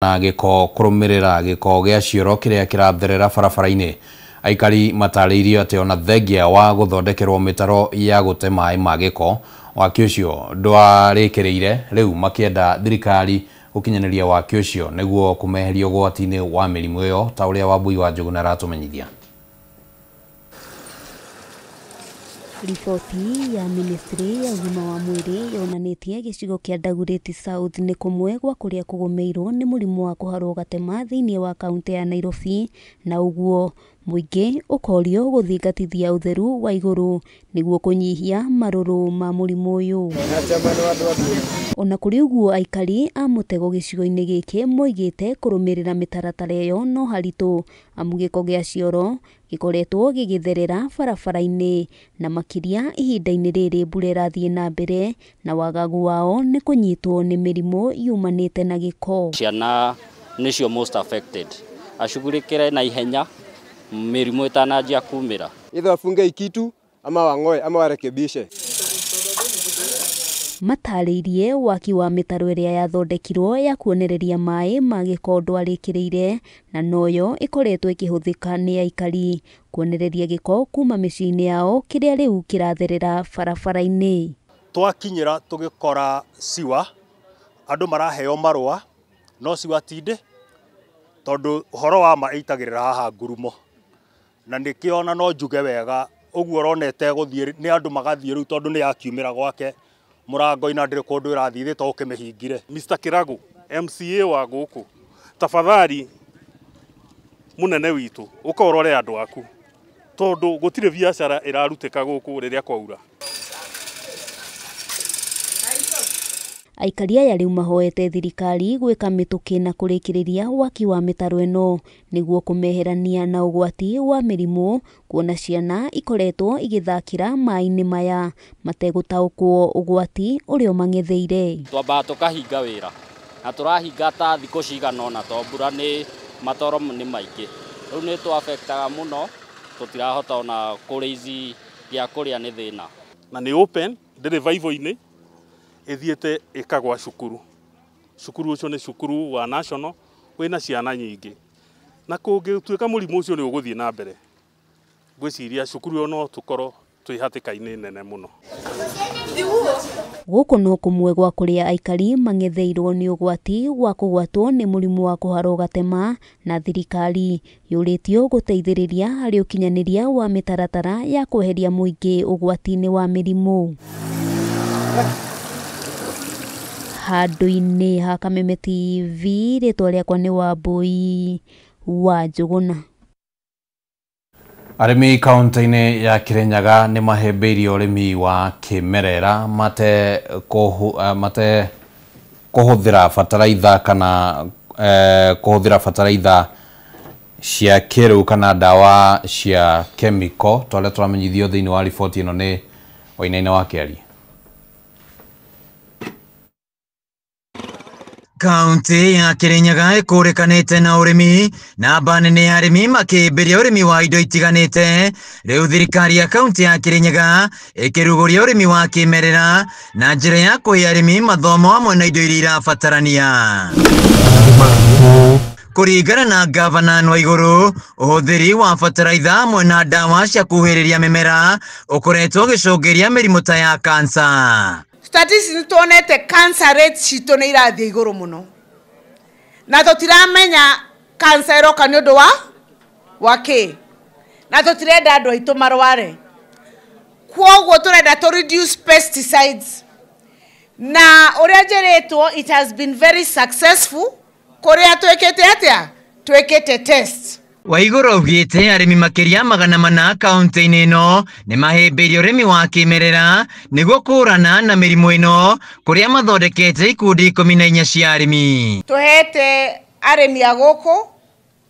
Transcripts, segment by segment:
Na gĩko kũrũmĩrĩra gĩko gĩa cioro kĩrĩa kĩratherera barabara-inĩ. Aikari matarĩirio atĩ ona thengia wa gũthondekerwo mĩtaro ya gũte maĩ ma gĩko, waki ũcio ndwarĩkĩrĩire, rĩu makĩenda thirikari gũkinyanĩria waki ũcio nĩguo kũmeheria ũgwati-inĩ wa mĩrimũ ĩyo, ta ũrĩa Wambui wa Njũgũna aratũmenyithia. Riboti ya ministry ya ũgima wa mwĩrĩ yonanĩtie gĩcigo kĩa Dagoretti South nĩ kũmwe gwa kũrĩa kũgũmĩirwo nĩ mũrimũ wa kũharwo gatema thĩinĩ wa kaunti ya Nairobi, na ũguo mũingĩ ũkorio gũthingatithia ũtheru wa igũrũ nĩguo kũnyihia marũrũ ma mũrimũ ũyũ. Ona kũrĩ ũguo, aikari a mũtego gĩcigo-inĩ gĩkĩ moigĩte kũrũmĩrĩra mĩtaratara ĩyo no haritũ, amu gĩko gĩa cioro gĩkoretwo gĩgĩtherera barabara-inĩ, na makĩria ihinda-inĩ rĩrĩ mbura ĩrathiĩ na mbere, na wagagu wao nĩ kũnyitwo nĩ mĩrimũ yumanĩte na gĩko. Ciana nĩcio most affected, acugurikire na ihenya mĩrimũ ĩtananjia kumĩra. Either wafunge ikitu ama wang'oe ama warekebishe. Matarĩirie waki wa mĩtaro ĩrĩa yathondekirwo ya kuonereria maĩ ma gĩko ndwarĩkĩrĩire, na noyo ĩkoretwo ĩkĩhũthĩka nĩ aikari kuonereria gĩko kuma mĩciĩ-inĩ yao kĩrĩa rĩu kĩratherera barabara-inĩ. Twakinyĩra tũgĩkora siwa andũ maraheo marũa no siwa tindĩ, tondũ ũhoro wa ma ĩitagĩrĩra haha ngurumo, na nĩkĩo ona no njuge wega ũguo ũronete gũthiĩ nĩ andũ magathiĩ rĩu, tondũ nĩ yakiumĩra gwake mũrango-inĩ na ndĩrĩ kũndũ ĩrathiĩ thĩ to ũkĩmĩhingire. Mr. Kirago, MCA wa gũkũ, tafadhali mũnene witũ ũka ũrore andũ aku, tondũ gũtirĩ biacara ĩrarutĩka gũkũ rĩrĩa kwaura. Aikari aya rĩu mahoete thirikari gwĩka mĩtũkĩ na kũrĩkĩrĩria waki wa mĩtaro ĩno nĩguo kũmeherania na ũgwati wa mĩrimũ, kuona ciana ikoretwo igĩthakĩra maĩ-inĩ maya mategũtaũkwo ũgwati ũrĩa ũmang'etheire. Twambaga tũkahinga wĩra na tũrahinga ta thikũ cigana ũna, tondũ mbura nĩ matoro nĩ maingĩ, rĩu nĩ tũ-affectaga mũno, tũtirahota ona kũrĩici gĩa kũrĩa nĩ thĩna. Na nĩ open ndĩrĩ vaivo-inĩ, ĩthiĩte ĩkagwa cukuru. Cukuru ũcio nĩ cukuru wa national wĩna ciana nyingĩ, na kũngĩtuĩka mũrimũ ũcio nĩ ũgũthiĩ na mbere, ngwĩciria cukuru ĩyo no tũkorwo twĩ hatĩka-inĩ nene mũno. Gũkũ no kũmwe gwa kũrĩa aikari mang'etheirwo nĩ ũgwati wa kũgwatwo nĩ mũrimũ wa kũharwo gatema, na thirikari yũrĩtio gũteithĩrĩria harĩ ũkinyanĩria wa mĩtaratara ya kweheria mũingĩ ũgwati-inĩ wa mĩrimũ. Handũ-inĩ ha Kameme TV, rĩtwa rĩakwa nĩ Wambui wa Njũgũna. Arĩmi kaunti-inĩ ya Kirinyaga nĩ mahĩmbĩirie ũrĩmi wa kĩmerera mate kũhũthĩra bataraitha kana kũhũthĩra bataraitha cia kĩrĩu kana ndawa cia kemiko, ta ũrĩa tũramenyithio thĩinĩ wa riboti ĩno nĩ Wainaina wa Kĩarie. Kaunti ya Kirinyaga ĩkũrĩkanĩte na ũrĩmi, namba nene ya arĩmi makĩambĩrĩria ũrĩmi wa indo itiganĩte. Rĩu thirikari ya kaunti ya Kirinyaga ĩkĩrugũria ũrĩmi wa kĩmerera na njĩra ya kũhe arĩmi mathomo hamwe na indo iria irabatarania. Kũringana na gavana wa igũrũ, ũhũthĩri wa bataraitha hamwe na ndawa cia kuhĩrĩria mĩmera ũkoretwo ũgĩcũngĩria mĩrimũ ta ya kansa. Statistics nĩ tuonete cancer rate citũ nĩ irathiĩ igũrũ mũno, na tũtiramenya cancer ĩroka nĩ ũndũ wa kĩ, na tũtirenda andũ aitũ marware. Kwoguo tũrenda tũ reduce pesticides, na ũrĩa njĩrĩtwo it has been very successful kũrĩa twĩkĩte atĩa, twĩkĩte test. Waigũrũ augĩte arĩmi makĩria 400 kaunti-inĩ ĩno nĩ mahĩmbĩirie ũrĩmi wa kĩmerera nĩguo kũhũrana na mĩrimũ ĩno, kũrĩa mathondekete ikundi 14 cia arĩmi. Tũhete arĩmi a gũkũ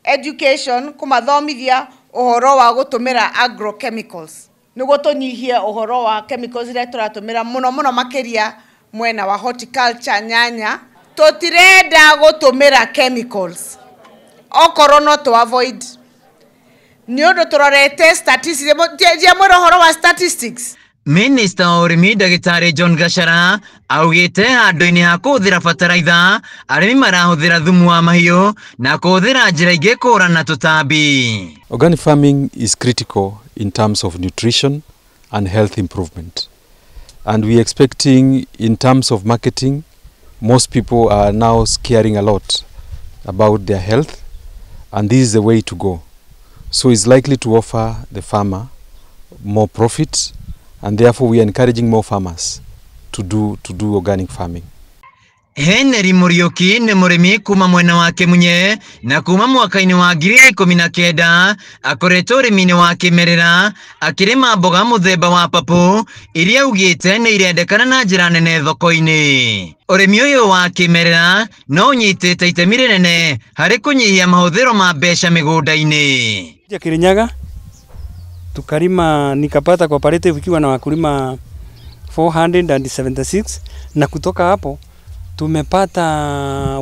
education, kũmathomithia ũhoro wa gũtũmĩra agrochemicals nĩguo tũnyihie ũhoro wa chemicals iria tũratũmĩra mũno mũno makĩria mwena wa horticulture, nyanya. Tũtirenda gũtũmĩra chemicals okorwo no to avoid, nĩ ũndũ tũrorete statistics. Ndiamwĩra ũhoro wa statistics. Minista wa ũrĩmi Ndagĩtarĩ John Gachara Augĩte handũ-inĩ ha kũhũthĩra bataraitha arĩmi marahũthĩra thumu wa mahiũ na kũhũthĩra njĩra ingĩ kũhũrana na tũtambi. Organic farming is critical in terms of nutrition and health improvement. And we are expecting in terms of marketing, most people are now caring a lot about their health, and this is the way to go. So it's likely to offer the farmer more profit, and therefore we are encouraging more farmers to do organic farming. Henry Muriuki nĩ mũrĩmi kuma mwena wa Kĩmunye na kuma mwaka-inĩ wa 2019 akoretwo ũrĩmi-inĩ wa kĩmerera akĩrĩma mboga mũthemba wa papũ iria augĩte nĩ irendekana na njĩra nene thoko-inĩ. Ũrĩmi ũyũ wa kĩmerera no ũnyitĩte itemi rĩnene harĩ kũnyihia mahũthĩro ma mbeca mĩgũnda-inĩ. Kirinyaga tukalima nikapata cooperative ikiwa na wakulima 476 na kutoka hapo tumepata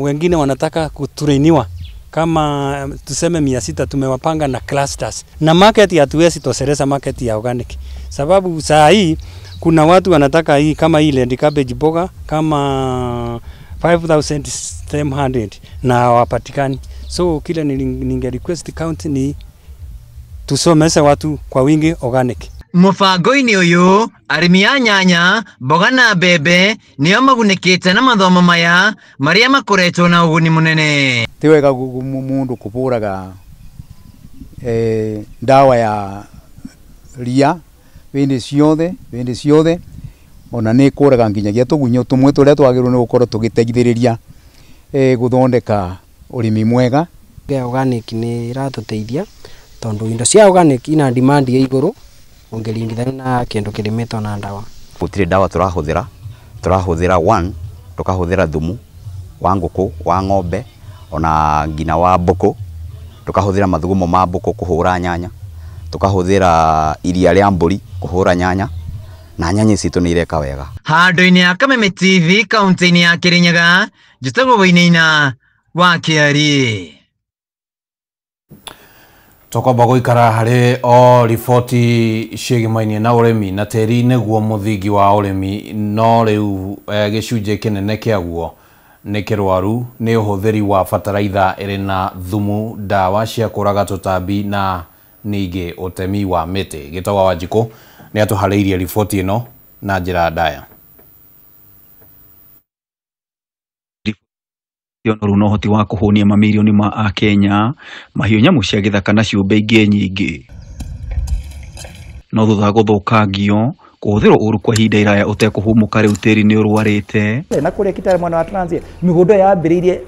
wengine wanataka kutrainiwa kama tuseme 600 tumewapanga na clusters. Na market hatuwezi toshereza market ya organic, sababu saa hii kuna watu wanataka hii kama hii red cabbage boga kama 5700 na hawapatikani. So kile ninge request county ni tusomese watu kwa wingi organic. Mũbango-inĩ ũyũ arĩmi a nyanya, mboga na mbembe nĩo magunĩkĩte na mathomo maya marĩa makoretwo na ũguni mũnene. Ti wega mũndũ kũbũraga ndawa ya ria hĩndĩ ciothe ona nĩ kũraga nginyagia tũgunyũ tũmwe tũrĩa twagĩrĩirwo nĩ gũkorwo tũgĩteithĩrĩria gũthondeka ũrĩmi mwega. Organic nĩ ĩratũteithia tondũ indo cia organic ina demand ya igũrũ ũngĩringithania na kĩndũ kĩrĩmĩtwo na ndawa. Gũtirĩ ndawa tũrahũthĩra one tũkahũthĩra thumu wa ngũkũ, wa ng'ombe ona nginya wa mbũkũ, tũkahũthĩra mathugumo ma mbũkũ kũhũra nyanya, tũkahũthĩra iria rĩa mbũri kũhũra nyanya, na nyanya citũ nĩ ireka wega. Handũ-inĩ ya Kameme TV kaunti-inĩ ya Kirinyaga, njĩtagwo Wainaina wa Kĩari. Tũkwamba gũikara harĩ o riboti ciĩgĩmainie na ũrĩmi na tĩri nĩguo mũthingi wa ũrĩmi, no rĩu gĩcunjĩ kĩnene kĩaguo nĩ kĩrwaru nĩ ũhũthĩri wa bataraitha ĩrĩ na thumu, ndawa cia kũraga tũtambi na ningĩ ũtemi wa mĩtĩ. Gĩtagwo Wanjikũ nĩ atũharĩirie riboti ĩno na njĩra ndaya. Ũnoru na ũhoti wa kũhũnia mamirioni ma akenya, mahiũ, nyamũ cia gĩthaka na ciũmbe ingĩ nyingĩ. No thutha gũthũkangio, kũhũthĩrwo ũru kwa ihinda iraya ũtekũhũmũka rĩu tĩri nĩ ũrwarĩte. Na kũrĩa Kitale mwena wa Trans Nzoia, mĩgũnda yambĩrĩirie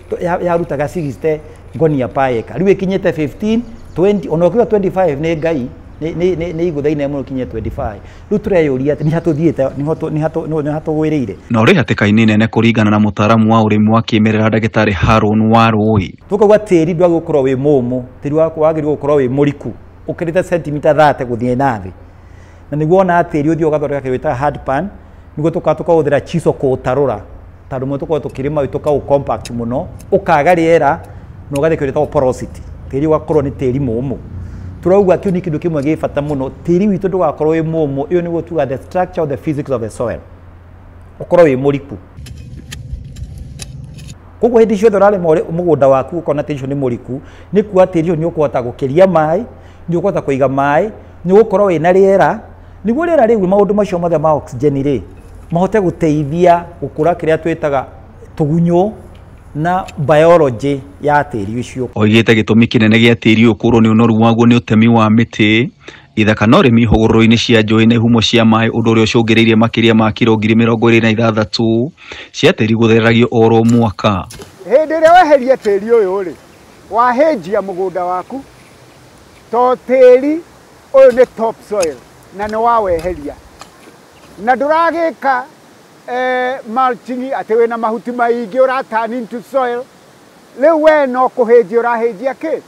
yarutaga 60 ngonia per acre, rĩu ĩkinyĩte 15, 20, ona ũkiuga 25 nĩ Ngai nĩ igũtha-inĩ mũno kinye 25. Rĩu tũreyũria atĩ nĩ hatũthiĩte, nĩ hatũgwĩrĩire. Na ũrĩ hatĩka-inĩ nene kũringana na mũtaaramu wa ũrĩmi wa kĩmerera ndagĩtarĩ Haron Warũi. Tũkauga tĩri ndwagĩrĩirwo gũkorwo wĩ mũmũ, tĩri waku wagĩrĩirwo gũkorwo wĩ mũriku ũkĩrĩte sentimita 30 gũthiĩ na thĩ, na nĩguo ona tĩri ũthiĩ ũgathondeka kĩndũ gĩtaga hard pan, nĩguo tũkahũthĩra chisel kũũtarũra, tondũ mũno tũkorwo tũkĩrĩma tũkaũ compact mũno, ũkaga rĩera na ũgathiĩ kĩndũ gĩtagwo porosity, tĩri ũgakorwo nĩ tĩri mũmũ. Turauga kĩu nĩ kĩndũ kĩmwe gĩ bata mũno, tĩri witũ ndũgakorwo wĩ mũmũ. Ĩyo nĩguo tuga the structure of the physics of the soil, ũkorwo wĩ mũriku. Koguo hĩndĩ ciothe ũrarĩma mũgũnda waku ũkona tĩri ũcio nĩ mũriku, nĩ kuga tĩri ũcio nĩ ũkũhota gũkĩria maĩ, nĩ ũkũhota kũiga maĩ, nĩ ũgũkorwo wĩna rĩera, nĩguo rĩera rĩu maũndũ macio mothe ma oxygen rĩ mahote gũteithia gũkũra kĩrĩa twĩtaga tũgunyũ na biology ya tĩri ũcio. Oigĩte gĩtũmi kĩnene gĩa tĩri ũyũ kũrwo nĩ ũnoru waguo nĩ ũtemi wa mĩtĩ, ithaka na ũrĩmi hũgũrũrũ-inĩ cia njũĩ na ihumo cia maĩ, ũndũ ũrĩa ũcũngĩrĩirie makĩria ma kiro 26,000 cia tĩri gũthereragio oro mwaka. Hĩndĩ ĩrĩa weheria tĩri ũyũ rĩ, wahĩnjia mũgũnda waku, to tĩri ũyũ nĩ top soil na nĩ waweheria, na ndũragĩka mulching atĩ wĩna mahuti maingĩ ũra turn into soil. Rĩu we no kũhĩnjia ũrahĩnjia kĩ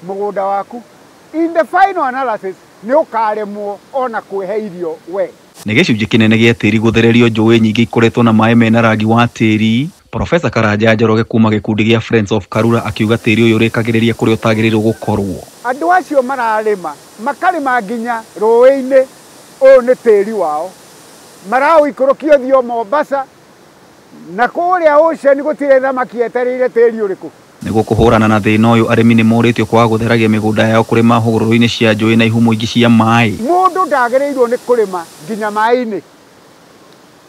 mũgũnda waku. In the final analysis nĩ ũkaremwo ona kwĩhe irio we. Nĩ gĩcunjĩ kĩnene gĩa tĩri gũthererio njũĩ nyingĩ ikoretwo na maĩ mena rangi wa tĩri. Profesa Karanja Njoroge kuma gĩkundi gĩa Friends of Karura akiuga tĩri ũyũ ũrĩkagĩrĩria kũrĩa ũtagĩrĩirwo gũkorwo. Andũ acio mararĩma makarĩma nginya rũĩ-inĩ, ũyũ nĩ tĩri wao, maraũikũrũkia ũthiĩ Mombasa, Na kũrĩa ocean gũtirĩ thamaki yetereire tĩri ũrĩkũ. Nĩguo kũhũrana na thĩna ũyũ, arĩmi nĩ morĩtio kwaga gũtheragia mĩgũnda yao kũrĩma hũgũrũrũ-inĩ cia njũĩ na ihumo ingĩ cia maĩ. Mũndũ ndagĩrĩirwo nĩ kũrĩma nginya maĩ-inĩ.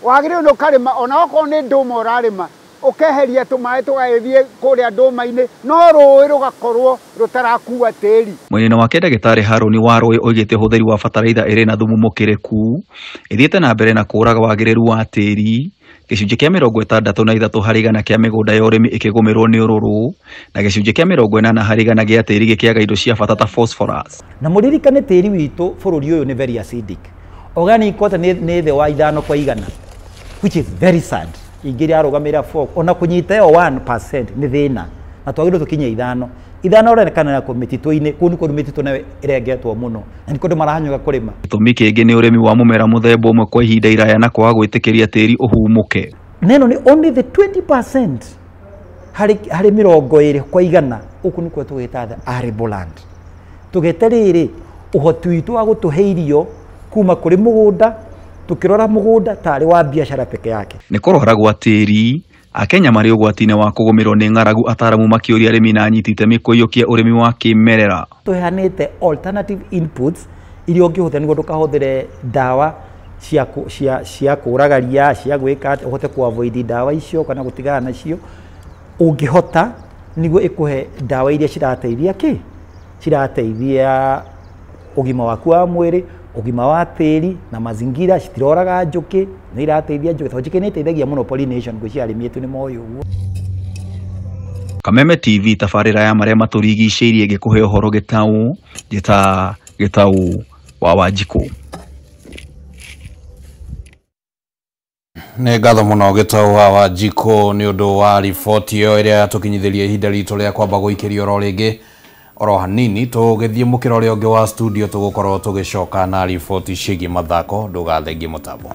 Wagĩrĩirwo nĩ ũkarĩma ona okorwo nĩ ndũma ũrarĩma, ũkeheria tũmaĩ tũgagĩthiĩ kũrĩa ndũma-inĩ, no rũĩ rũgakorwo rũtarakua tĩri. Mwena-inĩ wake ndagĩtarĩ Harũni Warũĩ oigĩte ũhũthĩri wa bataraitha ĩrĩ na thumu mũkĩrĩku ĩthiĩte na mbere na kũraga wagĩrĩru wa tĩri. Gĩcunjĩ kĩa 63 harĩ igana kĩa mĩgũnda ya ũrĩmi ĩkĩgũmĩrwo nĩ ũrũrũ na gĩcunjĩ kĩa 80 harĩ igana gĩa tĩri gĩkĩaga indo cia bata ta phosphorus. Na mũririkane tĩri witũ bũrũri ũyũ nĩ very acidic. Organic quota nĩ thĩ wa 5 kwa igana, which is very sad. Ingĩ arũgamĩrĩra 4 ona kũnyita ĩyo 1% nĩ thĩna, na twagĩrĩirwo tũkinye 5. 5 ũronekana na mĩtitũ-inĩ, kũu nĩ kũndũ mĩtitũ nayo ĩrengetwo mũno na nĩ kũndũ marahanyũka kũrĩma. Gĩtũmi kĩngĩ nĩ ũrĩmi wa mũmera mũthemba ũmwe kwa ihinda iraya na kwaga gwĩtĩkĩria tĩri ũhumũke. Na ĩno nĩ only the 20% harĩ 20 kwa igana, ũkũ nĩkuo tũgĩta the arable land. Tũgete rĩrĩ ũhoti witũ wa gũtũhe irio kuma kũrĩ mũgũnda, tukirora mũgũnda tarĩ wa biacara peke yake. Nĩ kũrwara gwa tĩri, Akenya marĩ ũgwati-inĩ wa kũgũmĩrwo nĩ ng'aragu, ataaramu makĩũria arĩmi na anyiti itemi kũiyũkia ũrĩmi wa kĩmerera. Tũheanĩte alternative inputs iria ũngĩhũthĩra nĩguo ndũkahũthĩre ndawa cia kũraga ria, cia gwĩka atĩa, ũhote kũ avoid ndawa icio kana gũtigana nacio ũngĩhota, nĩguo ĩkũhe ndawa iria cirateithia kĩ? Cirateithia ũgima waku wa mwĩrĩ, ũgima wa tĩri na mazingira, citiroraga njũkĩ, nĩ irateithia njũkĩ, tondũ njũkĩ nĩ iteithagia mũno pollination, ngwĩciria arĩmi aitũ nĩ moĩ ũguo. Kameme TV tabarĩra ya marĩa matũrigicĩirie ĩgĩkũhe ũhoro gĩtaũ, njĩta Gĩtaũ wa Wanjikũ. Nĩ ngatho mũno Gĩtaũ wa Wanjikũ nĩ ũndũ wa riboti ĩyo ĩrĩa yatũkinyithĩria ihinda ritũ rĩa kwamba gũikĩrio oro rĩngĩ oro hanini. Tũgĩthiĩ mũkĩra ũrĩa ũngĩ wa studio tũgũkorwo tũgĩcoka na riboti ciĩgiĩ mathako. Ndũgathengie mũtambo.